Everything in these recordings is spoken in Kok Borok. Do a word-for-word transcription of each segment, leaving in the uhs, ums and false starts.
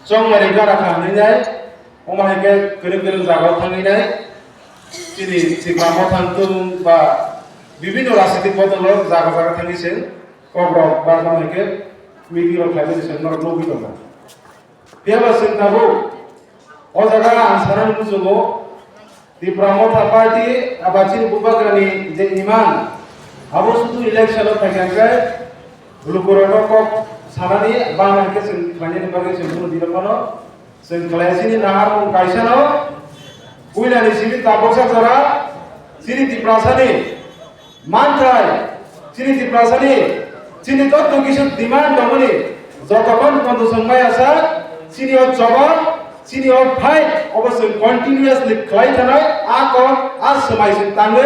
Chongmani gara kha hwnwi nai, omo hai khe kwrwng kwrwng jagao thangwi nai, chini Tipra Motha wngthung ba bibhinno rajnitik bodolo jaga jaga thangwi chwng kokrok ba tamo hai khe meeting rok khlaiwi chwng norok nugwi tongo. Phiya ba chwng tabuk o jaga ang sanani muchungo, Tipra Motha Party aba chini bubagrani je iman, abo sudu election o phaikha khe lukurokno kok sanani bana hwnkhe chwng khlainani bagwi chwng bono dino phano chwng khlai chini naharmung kaisano puilani simi tabuksa jora chini Tiprasani manthai, chini Tiprasani, chini joto kisu demand tongmani, jotokhon kondo chwng maya sa, chini o jobab, chini o fight, obo chwng continuously khlai thanai, a kok, a swmai chwng tangwi,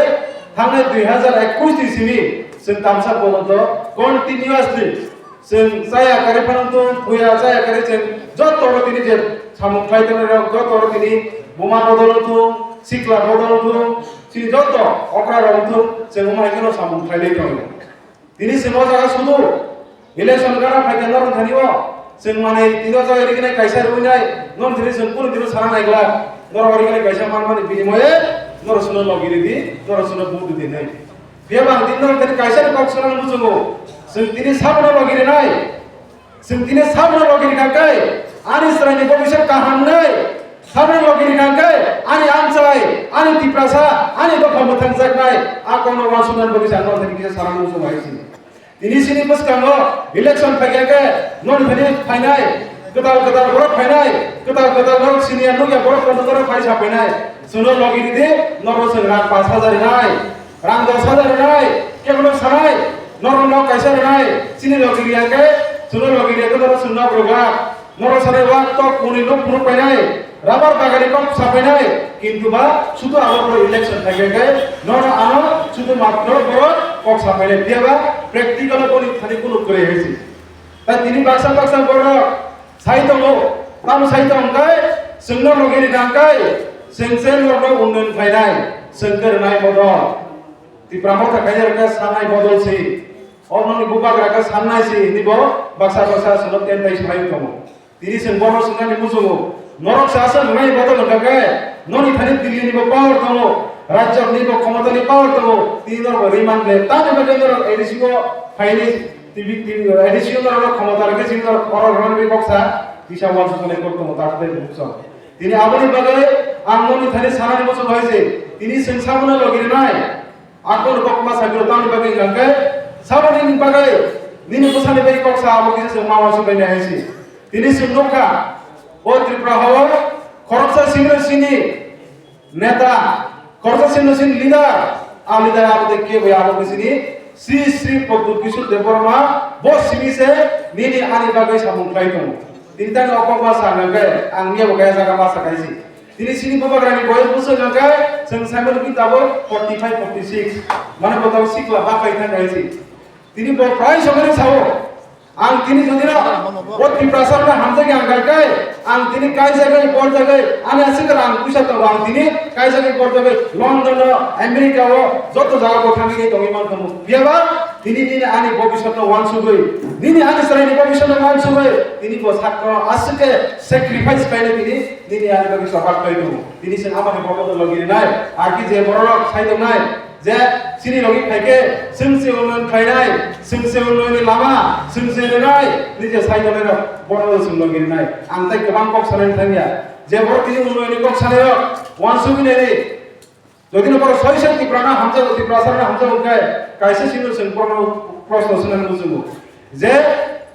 thangnai dui hazar ekush ni simi, chwng tamsa pojonto continuously, chwng chaya kari phano tong, buya chaya kari chwng joto oro tini je samung khlai tongnai rok, joto oro tini buma bodol wngthung, sikla bodol wngthung, chini joto okra rok wngthung, chwng omo hai kheno samung khlai lai tongo. Tini chwng o jaga sudu election gana phaikha norok thani o chwng manwi tini o jaga riknai kaisa rwinai norok thani chwng kunu dino sana naiglak norok riknai kaisa manmani binimoye norok chwngno logi ridi norok chwngno vote ridi hinwi. Phiya ba ang tini norok thani kaisa ni kok swnam muchungo chwng tini sabono logi rinai. Chwng tini sabono logi rikha khe, ani chwraini bobiswt kaham wngnai. Sabono logi rikha khe, ani amchai, ani Tiprasa, ani dopha mwthangjaknai, a kokno uansuknani bagwi se ang norok thani kisa sana muchungo hai se. Tini chini bwskango election phaikha khe, noni thani phainai, kwtal kwtal borok phainai, kwtal kwtal norok siniya nukya borok kono kono phai sa phainai. Chwngno logi ridi, norok chwng rang pash hajar rinai. Rang dos hajar rwnai, kebono sanai, norok nok kaisa rwnai, chini logi riya khe, chwngno logi riya khe norok chwng nok rwgak. Norok sanai wak tok mwnwi nok phunuk painai, rabar bagani kok sapainai, kintu ba sudu abo pore election phaikha khe, norok ano sudu matro borok kok sapainai, phiya ba practical boni thani kunu kwrwi hai se. Ta tini baksa baksa borok sai tongo, tamo sai tong khe, chwngno logi rikha khe, chwng se norokno unnoyon khlainai, chwng khe rwnai bodol. Tipra Motha kaiya rwkha sannai bodol se. O nokni bubagra khe sannai se hinwi bo baksa baksa chwngno tentai swlaiwi tongo. Tini chwng bono swngmani muchungo. Norok se aswk rwnai bodol hwnkha khe, noni thani Delhi ni bo power tongo, rajyok ni bo khomota ni power tongo, tini norok bo remand le. Tamni bagwi norok A D C o phaini, T V, T V, A D C o norok khomota rwkhe chini norok oro rwmani bagwi kok sa, kisa uansuknai kok tongo, ta tei bukchok. Tini aboni bagwi ang noni thani sanani muchungo hai se, tini chwng sabono logi rwnai. Akon kok ma sabi tamni bagwi hwnkha khe, saboni bagwi nini bwsani bagwi kok sa abo kisa chwng ma uansuk bai nai hai se. Tini chwng nukha, o Tripura hao khoroksa simi sini neta, khoroksa simi sini leader, a leader abo de kebo ya abo khe sini Sri Sri Pradyut Kishore Debbarma bo simi se nini ani bagwi samung khlai tongo. Tini tani o kok ma sa hwnkha khe ang miya bo kaya jaga ma sa khai se. Tini chini bubagrani boyes bwswk hwnkha khe chwng saimano ki tabuk forty five, forty six. Mane bo tabuk sikla bak khai thang hai se. Tini bo prai somani sao. Ang tini jodi no o Tiprasa no hamjak ang kai, ang tini kaijagwi porjagwi ani aswk rang puisa tongo, ang tini kaijagwi porjagwi London o, America o, joto jaga bo thangwi tongwi mankha mu. Phiya ba tini nini ani bobiswt no uansugwi, nini ani chwraini bobiswt no uansugwi, tini bo sakno aswk khe sacrifice khainai tini, nini ani bagwi choba khlai tongo. Tini chwng amoni bobo no logi rinai, aki je borok sai tongnai, je chini logi phaikhe, chwng se unnoyon khlainai, chwng se unnoyonni lama, chwng se rinai, nije sai tongnai rok, bono chwng logi rinai. Ang tai kwbang kok sanani thangya. Je borok tini unnoyonni kok sanai rok, uansugwi nai di. Jodi no borok soi soi Tiprano hamjago, Tiprasano hamjago khe, kaisa simi chwng borokno proshno swnani muchungo. Je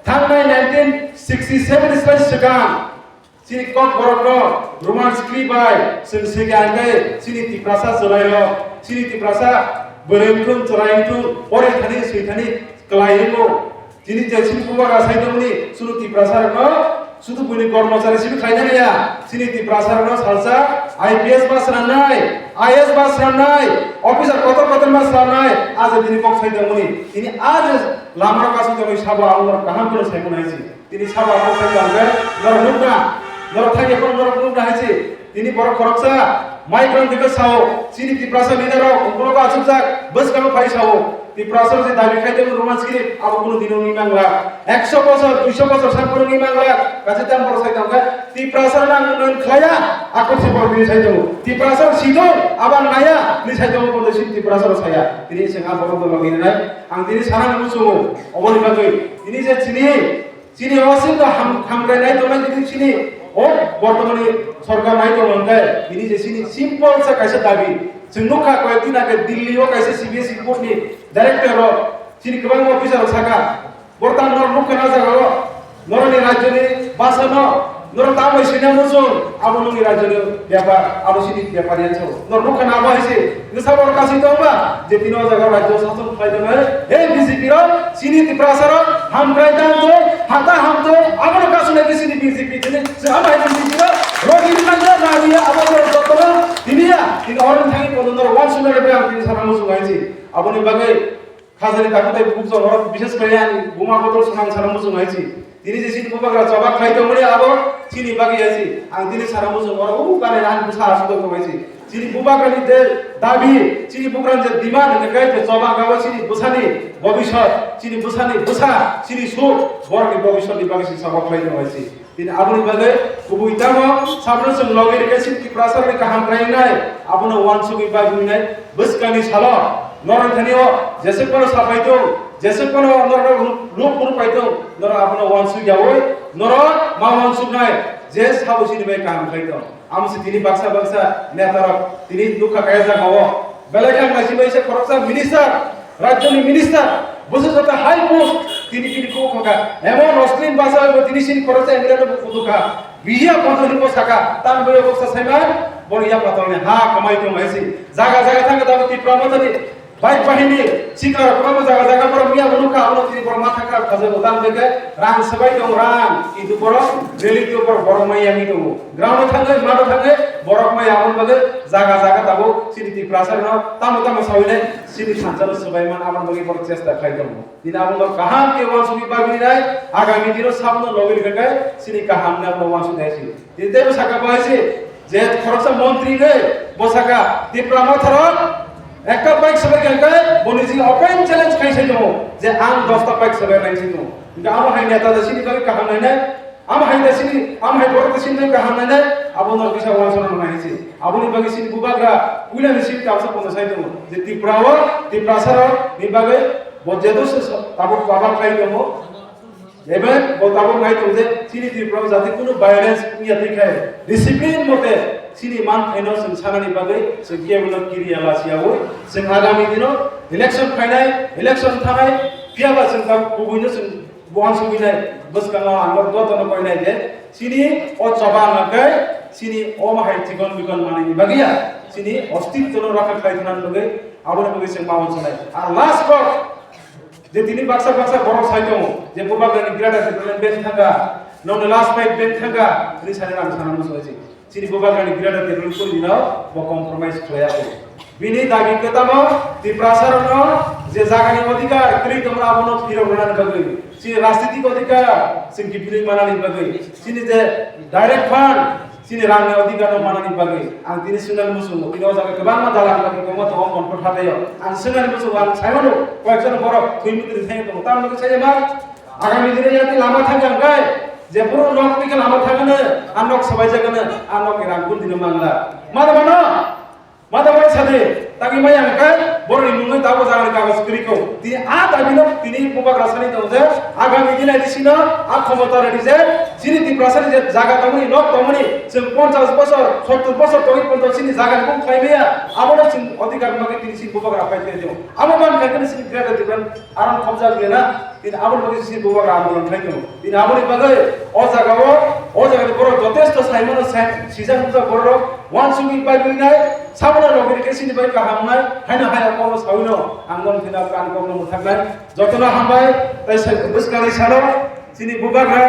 thangnai nineteen sixty seven slai swkang, Chini Kokborokno Roman script bai chwng swikha hwnkhe chini Tiprasa chwrairok, chini Tiprasa bwrwi wngthun, chwrai wngthun, pori thani, swi thani kwlai wngo. Chini je chini bubagra sai tongmani chwng Tiprasarokno sudu buini kormochari simi khlaina rwya. Chini Tiprasarokno salsa I P S ma swnamnai, I A S ma swnamnai, officer kotor kotor ma swnamnai, a je tini kok sai tongmani. Tini a je lamarok kasui tongwi sabo ang norok kaham kheno saimano hai se. Tini sabo ang sai tong khe norok nukna, norok thangya phano norok nukna hai se. Tini borok khoroksa migrant dikhe sao, chini Tiprasa leader rok ungkulukgo achukjak, bwskango phai sao, Tiprasar je dabi khai tongmani Roman script, abo kunu dino wngwi mangla. Ekso bosor, duiso bosor sak phano wngwi mangla. Kaisa tam borok sai tongkha, Tiprasar nang nang khlaiya, ako se borok bini sai tongo. Tiprasar sidon, abo ang naya, bini sai tongo, kono sini Tiprasar saya. Tini se ang borok dolo nginai, ang tini sana nang muchungo, oboni bagwi. Tini je chini, chini o sini ham, hamkrai nai tongnai tini chini, o bortomani sorkar nai tongo hwnkhe, tini je chini simple sa kaisa dabi. Chwng nukha koi din age Delhi o kaisa C B S E board ni director rok, chini kwbangma officer rok saka, borok tamo norok nukha na jaga o, norokni rajyoni basa no, norok tamo sina muchung, abo nokni rajyoni bepar, abo chini bepar ya chao. Norok nukha na abo hai se, nisa borok kasi tongba, je tini o jaga rajyo sason khlai tongnai, he B J P rok, chini Tiprasa rok, hamkrai tang tong, hata ham tong, abo no kasu nai chini B J P chini, se abo hai B J P rok, rogi nang na na ya, abo no joto no, tini ya, tini orang thani kono norok wan sumai le bang tini sana muchung hai se. Aboni bagwi khajani takhuk tei bukhuk jora oro bishes khlai ani buma bodol swnam sana muchung hai se. Tini je chini bubagra choba khlai tongmani abo chini bagwi hai se. Ang tini sana muchung oro u gana ani bwsa aswk tong hai se. Chini bubagrani je dabi, chini bubagrani je demand hwnkhe khe je choba gabo chini bwsani bobisot, chini bwsani bwsa, chini suk, borokni bobisotni bagwi se choba khlai tong hai se. Tini aboni bagwi kubui tamo sabono chwng logi rwkhe chini Tiprasarokni kaham khlainai, abono uansugwi bai buinai bwskangni salo norok thani o jeswk phano sapai tong, jeswk phano norok ruk phuru pai tong, norok abono uansuk yaui norok ma uansuknai je sabo chini bai kaham khlai tong. Amo se tini baksa baksa netarok tini nukha kaya jagao belai khe ang naisingbai se khoroksa minister, rajyoni minister, bwswk joto high post, tini tini kok kha. Emon Roslin Basa bo tini sini khoroksa M L A no bo kudu kha. Biya patoni ko saka, tam boyo ko sa saiman, bor ya patoni ha kamai tong hai si. Jaga jaga thang da Tipra Mothani, bike bahini, sikar ko jaga jaga bor miya bo nukha, abo tini bor matha kha khaja bo tam deke, rang sabai tong rang, itu bor rally to bor bor mai yang itu. Ground thangwi, mato thangwi, borok mai aboni bagwi jaga jaga tabuk chini Tiprasa no tamo tamo sawinai chini thansa no swbaiman aboni bagwi borok chesta khai tongo. Tini abono kaham khe uansugwi bagwi nai agami dino sabono logi rwkha khe chini kaham ni abono uansuk nai si. Tini teibo saka bo hai si je khoroksa montri nai bo saka Tipra Motha rok ekta bike swbai khe boni jini open challenge khai sai tongo je ang dosta bike swbai nai si tongo. Hingke abo hai neta da chini bagwi kaham nai nai. Amo hai da sini, amo hai borok da sini kaham nai nai, abo no kisa uansukna nai si. Aboni bagwi sini bubagra, puila ni sini tamsa pono sai tongo. Je Tripura o, Tiprasa rok ni bagwi bo jedo se tabuk baba khai tongo. Ebe bo tabuk nai tongo je sini Tripura o jati kunu violence wngya twi khai. Discipline mote sini man phaino chwng sanani bagwi chwng kebo no kiriya lasiya oi. Chwng agami dino election phainai, election thanai, phiyaba chwng tabuk kubui no chwng Bo uansugwi nai, bwskango ang norok jotono koi nai je, chini o choba hwnkhe, chini o mahai chikon bikon manini bagwi ya, chini ostitwno rakha khlai thangna bagwi, aboni bagwi chwng ma uansuknai. Ar last kok, je tini baksa baksa borok sai tongo, je bubagrani greater development bank thangkha, nongni last fight bank thangkha, hwnwi sani rang sana muchungwi se. Chini bubagrani greater development ni no bo compromise khlaiya kho. Bini dabi khe tamo Tiprasa rokno je jagani odhikar kwrwi tongmani abono phirok rwnani bagwi, chini rajnitik odhikar chwng kiphilwi manani bagwi, chini je direct fund chini rangni odhikar no manani bagwi ang tini swngnani muchungo. Tini o jaga kwbangma dalan bagwi kwbangma tongo Monkot hathaio. Ang swngnani muchungo, ang saimano koyekjon borok thwi mukti thangwi tongo. Tamoni bagwi sai ma agami dino yati lama thangkha hwnkhe jephuru nok twi khe lama thangkhe a nok swbaijak khe a nokni rang kun dino mangla. Ma da mano? Ma da bai sadi, tangwi maya hwnkhe borokni mungwi tabuk jagani kagoj kwrwi kho. Tini a dabi no tini bubagra sani tongo je, agami dina disi no a khomota rwdi je, chini Tiprasa ni je jaga tongmani, nok tongmani, chwng ponchash bosor, sottur bosor tongwi ponto chini jaga ni bung khlai maya, abo no chwng odhikar bagwi tini chini bubagra phai phai tongo. Abo man khai khe chini greater Tipraland aram khobjak le na, tini abo ni bagwi chini bubagra andolon khai tongo. Tini abo ni bagwi o jaga o, o jaga ni borok jotesto sai mano, sai sijak bujak borok rok, uansugwi bai bui nai, Sabono logi rikhe chini bai kaham nai, haino hai o kokno sawi no, ang non kheno kan kokno mwthak nai. Jotono hambai, tei sai bwskangni salo, chini bubagra.